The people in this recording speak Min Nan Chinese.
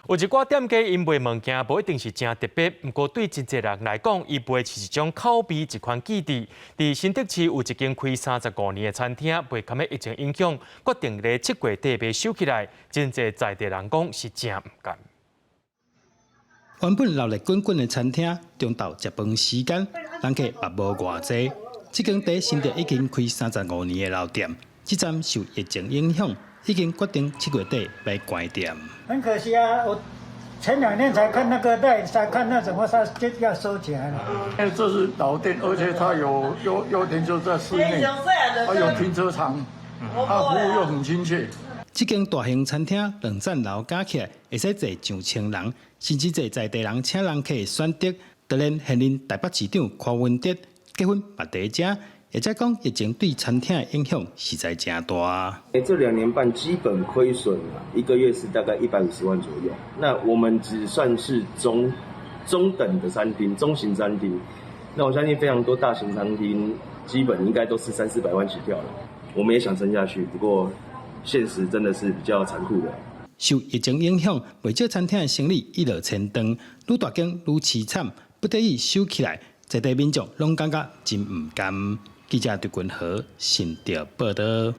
有一寡店家𪜶賣物件無一定是誠特別，毋過對真濟人來講，伊賣是一種口味，一款記憶。佇新竹市有一間開35年的餐廳，袂堪疫情影響，決定佇7月底欲收起來。真濟在地人講是誠毋甘。原本熱鬧滾滾的餐廳，中晝食飯時間，人客也無偌濟。這間佇新竹已經開35年的老店，這陣受疫情影響，已經決定7月底欲關店。很可惜啊！我前2年才看那個在才看那什麼，他就要收起來了。因為這是老店，而且它有優點就在室內，它有停車場，它服務又很親切。這間大型餐廳兩層樓加起來會使坐上千人，甚至濟在地人請人客的選擇。當然，現任台北市長柯文哲結婚嘛佇遮，或者講疫情對餐廳的影響實在誠大。這2年半基本虧損一個月是大概150萬左右。那我們只算是中中等的餐廳，中型餐廳。那我相信非常多大型餐廳基本應該都是三四百萬起跳了。我們也想撐下去，不過現實真的是比較殘酷的。受疫情影響，袂少餐廳的生意一落千丈，愈大間愈淒慘，不得已收起來，在地民眾攏感覺真毋甘。記者陳君和新竹報導。